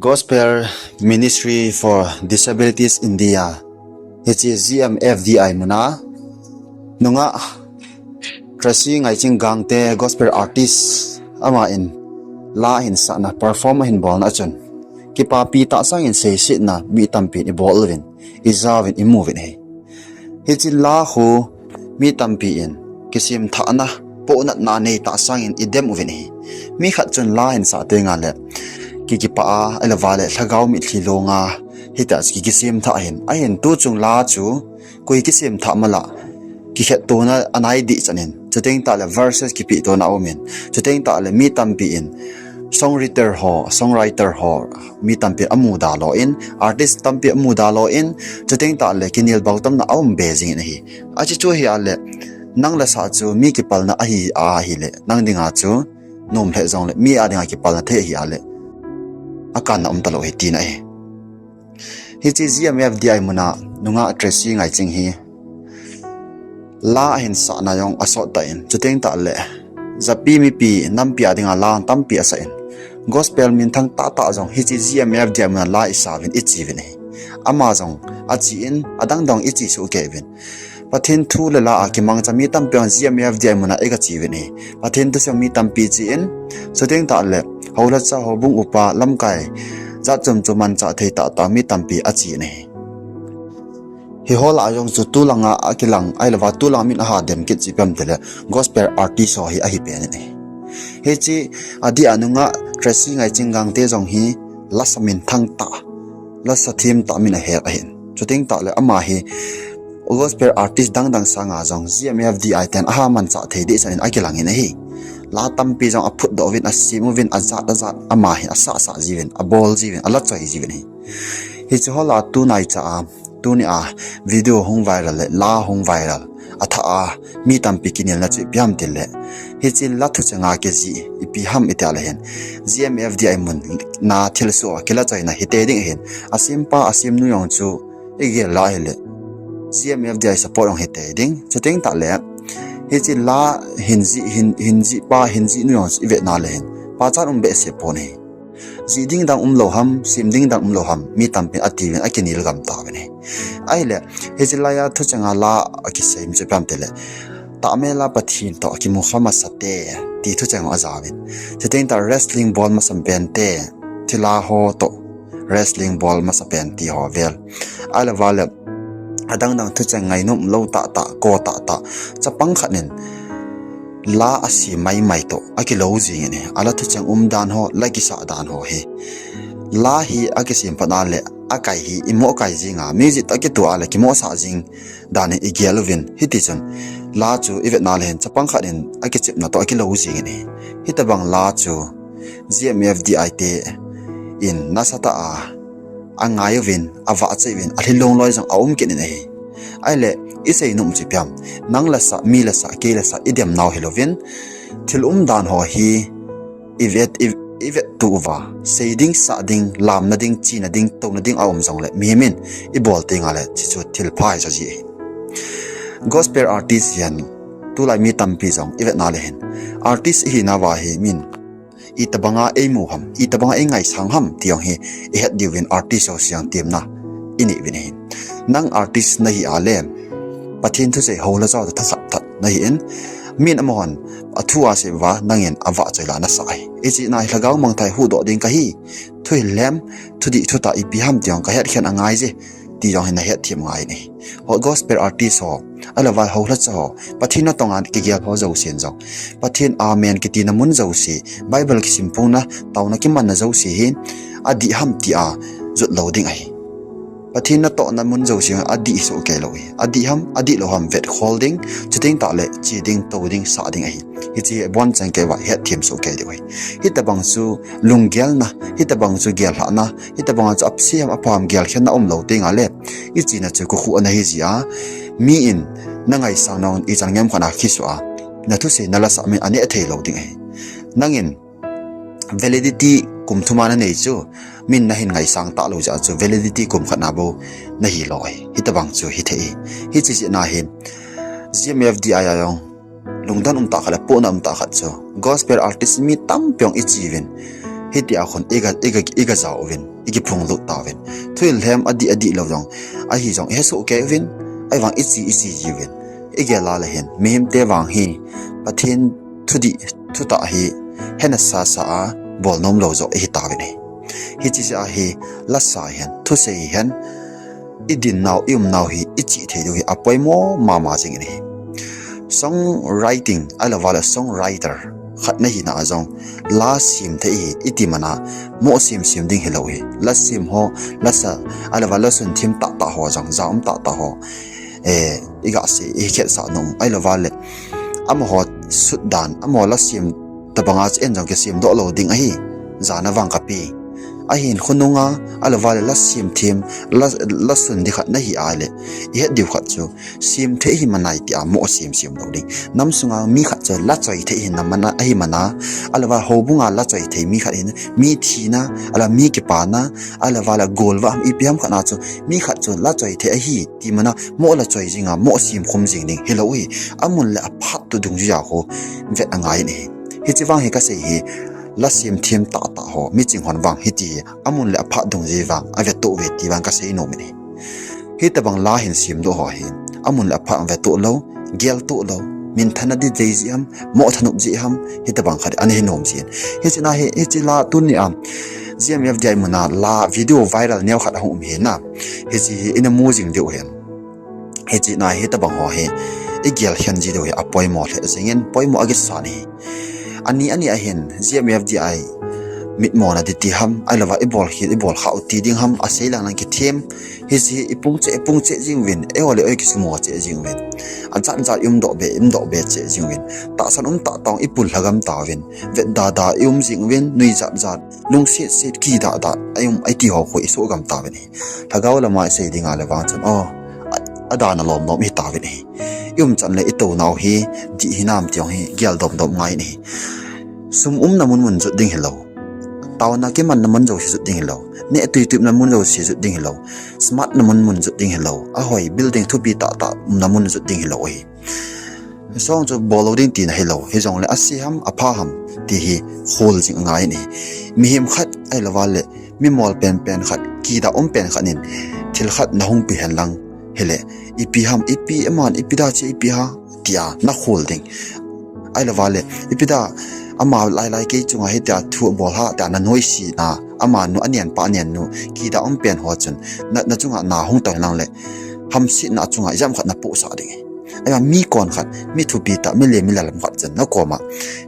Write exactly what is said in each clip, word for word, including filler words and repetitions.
Gospel Ministry for Disabilities India, hiche G M F D I muna nungah Tracy Ngaiching Gangte, gospel artist, ama in la ahin sahna, perform ahin bolna a chun kipapi tah sangin seisetna mi tampin ibol uvin, ijauvin, imuvin ahi. Hiche la khu mi tampi in kisemthahna, pohnatna nei tah sangin idem uvin ahi. Mi khat chun la ahin sah tengle ki, kipah a, ahilou vale lhagao mitlhi longa, hitia chu ki, kisemthah ahin. Ahin tuchung la chu koi kisemthah mala, kikhettona anai dehchan in, chuteng tahle verses kipehtona aumin, chuteng tahle mi tampi in songwriter ho, songwriter ho, mi tampi amuda lou in, artist tampi amuda lou in, chuteng tahle kinel bautamna aum be jingin ahi. Ache chu ahile, nang la sah chu mi kipalna ahi ahile, nang dinga chu nom lheh jongle, mi a dinga kipalna thei ahi ale, akanna um talou ahi tina ahi. Hiche G M F D I muna nungah Tracy Ngaiching hi la ahin sahna jong asot tah in, chuteng tahle japi mipi nampi a dinga la tampi asah in, gospel minthang tahtah jong hiche G M F D I muna la isauvin, icheuvin ahi. Ama jong ache in, adang dang iche sohkei uvin, Pathen thu le la a kimangcha mi tampi jong G M F D I muna eiga cheuvin ahi. Pathen thusei mi tampi che in, chuteng tahle houlhacha, houbung upa, lamkai jat chom chom manchah thei tahtah mi tampi ache in ahi. Hiho lah a jong chu tulanga akilang, ahilouva tulanga min aha dem kit chu ipi ham tile, gospel artist ho hi ahi pen in ahi. Hiche adeh a nungah Tracy Ngaiching Gangte jong hi lasa minthang tah, lasa themtah min ahet ahin. Chuteng tahle ama hi gospel artist dang dang sanga jong G M F D I ten aha manchah thei dehchan in akilangin ahi. La tampi jong aphutdoh uvin, asem uvin, ajat ajat ama hi asahsah jiuvin, abol jiuvin, ala choi jiuvin ahi. Hiche ho lah a tunaicha a, tunia video hung viral le la hung viral athah a mi tampi kinelna chu ipi ham tile, hiche la thucheng a kijih ipi ham itile hin, G M F D I muna thilsoh a kila choina hite ding ahin, asempa asemnu jong chu igel la hile, G M F D I support jong hite ding. Chuteng tahle hiche la hin jih, hin, hin jihpa, hin jihnu jong chu ivetna le hin, pachat um behseh pon ahi. Jih ding dang umlou ham, sem ding dang umlou ham, mi tampin atiuvin akinel gam tauvin ahi. Ahile, hiche laiya thucheng a la akisei mi chu ipi ham tile, tahmela Pathen toh kimu kha masate, ti thucheng ajauvin. Chuteng tah wrestling bol masapen te, thilha ho toh wrestling bol masapen ti ho vel, ahilouva le adang dang thucheng ngainom lou tahtah, ko tahtah, chapang khat in la asem maimai toh akilou jingin ahi. Ala thucheng umdan ho, la kisah dan ho hi, la hi akisem phat a le akai hi imoh kai jinga, music toh akitoh a le kimohsah jing danin igel uvin, hitichun la chu ivetna le hin chapang khat in akichepna toh akilou jingin ahi. Hitobang la chu G M F D I te in nasatah a angai uvin, avahchoi uvin, alhi longloi jong aum kit in ahi. Ahile, isei nom chu ipi ham, nang la sah, mi la sah, kei la sah, idem nau hilouvin, thil umdan ho hi ivet, i, ivettuh uva, sei ding, sah ding, lamna ding, chena ding, touna ding aum jongle, mihem in ibol tengle, hiche chu thilpha ahi jiji ahi. Gospel artist hihen, tulai mi tampi jong ivetna le hin, artist ihinauva hi min itobanga eimu ham, itobanga eingaisang ham ti jong hi ihet diuvin, artist jouse jong temna inei uvin ahi. Nang artist nahi a le, Pathen thusei houlhacha toh thasah tah nahin, min amahon athu asei uva nangin avahchoi la nasah ahi. Hiche na hi lhagao mangthah huhdoh ding kahi, thuhil lem, thudih thutah ipi ham ti jong kahetkhen angaije, ti jong hi nahetthem ngai in ahi. Ho gospel artist ho, ahilouva houlhacha ho, Pathen natonga kigel ho jousen jong, Pathen amen kitina mun jouse, Bible kisimphongna, taona kimanna jouse hi adih ham tia jot lou ding ahi. Pathen natohna mun jouse adih sohkei lou ahi. Adih ham, adihlou ham vetkhol ding, chuteng tahle che ding, tou ding, sah ding ahi. Hiche abonchan keiva hetthem sohkei diu ahi. Hitobang chu lunggelna, hitobang chu gellhahna, hitobanga chu apha ham, apha ham gelkhenna umlou tengle, ichena chu kokhuh ana hi jia, mi in nangaisang nau ichan ngem khat a kisuh a, nathusei nalasah min aneh theilou ding ahi. Nangin validity kum thuma nanei chu, min nahin ngaisang talou jeh a chu validity kum khat na bou nahilou ahi. Hitobang chu hithei ahi. Hiche jeh a hi G M F D I a jong lungdon umtah khat le pohna umtah khat chu, gospel artist mi tampi jong iche uvin, Hitia khun iga, iga, iga jao uvin, ikiphunglut tauvin. Thuhil lhem adih, adih lou jong, ahi jong ihesoh kei uvin, ahivang ichi, ichi jiuvin. Igel a le hin, mihemte vang hi, Pathen thudih, thutah hi, hena sasa a, bol nom lou joh ihi tauvin ahi. Hiche jeh a hi, lasa hihen, thusei hihen, idin nau, ium nau hi, ichih thei diu hi, apoimo mama jing in ahi. Song writing, ahilouva le songwriter khat nahina a jong, la sem thei hi, iti mana, moh sem sem ding hilou hi. La sem ho, lasa, ahilouva la sun them tahtah ho jong, ja um tahtah ho. Eh, iga sei, ikhetsah nom, ahilouva le. Amaho sut dan, amaho la sem, tabanga chu en jong kisem doh lou ding ahi, jana vang kape. Ahin khonunga, ahilouva le la sem them, la, la sun ding khat nahi a le, ihet diu khat chu, sem thei hi manai tia moh sem sem lou ding. Nam sunga mi khat chu la choi thei hi na mana, ahi mana, ahilouva houbunga la choi thei mi khat hin, mi thina, ahila mi kipana, ahilouva le golvah ham ipi ham khat na chu, mi khat chu la choi thei ahi, ti mana, moh la choi jinga, moh sem khum jing ding, hilou hi, amun le aphat toh dungjui a ho, vet angai in ahi. Hiche vang hi kasei hi, la sem them tahtah ho, miching hon vang hiti hi, amun le aphat dungjui vang, avet toh uve ti vang kasei nom in ahi. Hitabang la hin semdoh ho hi, amun le aphat vet toh lou, gel toh lou, minthanna ding jeh ham, moh thanop jeh ham, hitabang khat ana hi nom jin. Hiche na hi, hiche la tunia, G M F D I muna la video viral neo khat ahung um hi na. Hiche hi ina mu jing diu hin. Hiche na hitabang ho hi, igel khen ji diu hi, apoimo lheh jingin, poimo akisan hi. Ani, ani ahin, G M F D I mitmona ding ti ham, ahilouva ibol hi, ibol khah u ti ding ham, asei lang lang kithem. Hiche hi ipung cheh, ipung cheh jing uvin, eiho le eiho kisumo cheh jing uvin. Ajat jat ium doh be, ium doh be cheh jing uvin. Tahsan um tahtah ipul lhagam tauvin. Vet dada ium jing uvin, nui jat jat, lungset set kidah dah, ium, iti ho khu isoh gam tauvin ahi. Lhagao lama isei dinga le vang chun, o, a, adana lom lom ihi tauvin ahi. Ium chan le itou nau hi, dih hinam ti jong hi, gel dom dom ngai in ahi. Sum umna mun mun jot ding hilou. Taona kimanna mun jouse jot ding hilou. Neh tui tuipna mun jouse jot ding hilou. Smart na mun mun jot ding hilou. Ahoi, building thupi tahtah umna mun jot ding hilou ahi. Song chu bol lou ding tina hilou. Hijongle ase ham, apha ham, ti hi khol jing angai in ahi. Mihem khat ahilouva le, mimol penpen khat, kidah um pen khat in, thil khat nahung pe hen lang. Hile, ipi ham, ipi aman, ipi da che, ipi ha, tia nakhol ding. Ahilouva le, ipi da, ama lai lai kei chunga hitia thu abol ha, tia nanoise na, amanu, anenpa, anennu, kidah um pen ho chun, na, nachunga na hung tong lang le, hamsetna chunga ijat ham khat napohsah ding. Ahivang mi kon khat, mi thupi tah, mi le mi lalam khat chun, nakoma.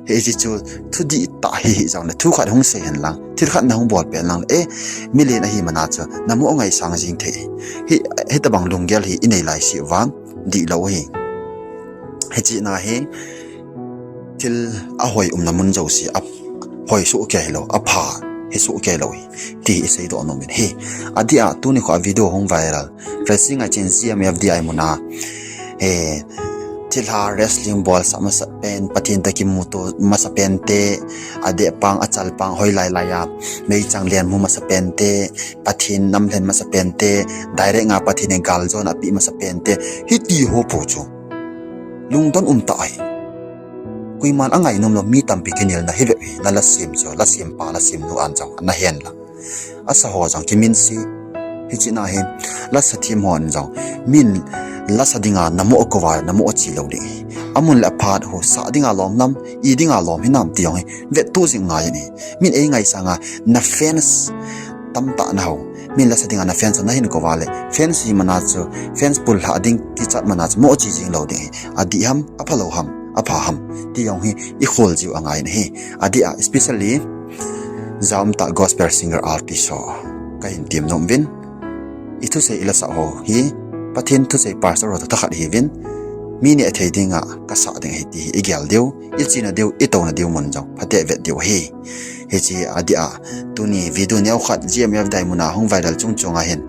Hiche chu, thudih tah hi hijongle, thu khat hung sei hen lang, thil khat nahung bol pen lang le, eh, milen ahi mana chu, namoh angaisang jing thei. Hi, hitabang lunggel hi inei laise uvang, dihlou ahi. Hiche na hi, thil ahoi umna mun jouse, ahoi soh kei lou, apha hi soh kei lou hi, ti hi iseidoh nom in ahi. Adeh a, tuni kho a video hung viral. Resi ngai chen G M F D I muna. Eh, thilha wrestling bolsah masapen, Pathen toh kimuto masapente, adeh pang, achal pang, hoi lai lai a, meichang lenmu masapente, Pathen nam lhen masapente, direct nga Pathen in galjona apeh masapente, hiti ho po chu. Lungdon umtah ahi. Koiman angainom lou mi tampi kinelna hi ve hi, na la sem chu, la sempa, la semnu an jong, nahen lang. Asa ho jong kiminse, hiche na hi, lasa them hon jong, min lasa dinga namoh akouva, namoh ache lou ding ahi. Amun le aphat ho, sah dinga lom nam, i dinga lom hinam ti jong hi, vettoh jing ngai in ahi. Min eingaisanga, na fans tamtah naho. Min lasa dinga na fans nahin kouva le, fans hi mana chu, fans pullhah ding kichat mana chu, moh che jing lou ding ahi. Adih ham, aphalou ham, apha ham, ti jong hi ikhol jiu angai in ahi. Adeh a, especially, ja umtah gospel singer artist ho, kahin tem nom uvin. Ithusei ilasah ho hi, Pathen thusei pastor ho toh thakhat hiuvin. Mi neh thei dinga kasah ding ahi ti hi igel diu, ichena diu, itouna diu mun jong phatah vet diu ahi. Hiche adeh a, tuni video neokhat G M F D I muna hung viral chung chunga hin,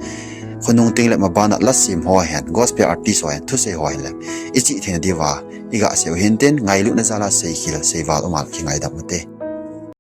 khonung tengle mabana la sem ho hin, gospel artist ho hin, thusei ho hinle, ichih theina diuva iga sei u hintin, ngailutna jala seikhel seival umal kingaidam ute.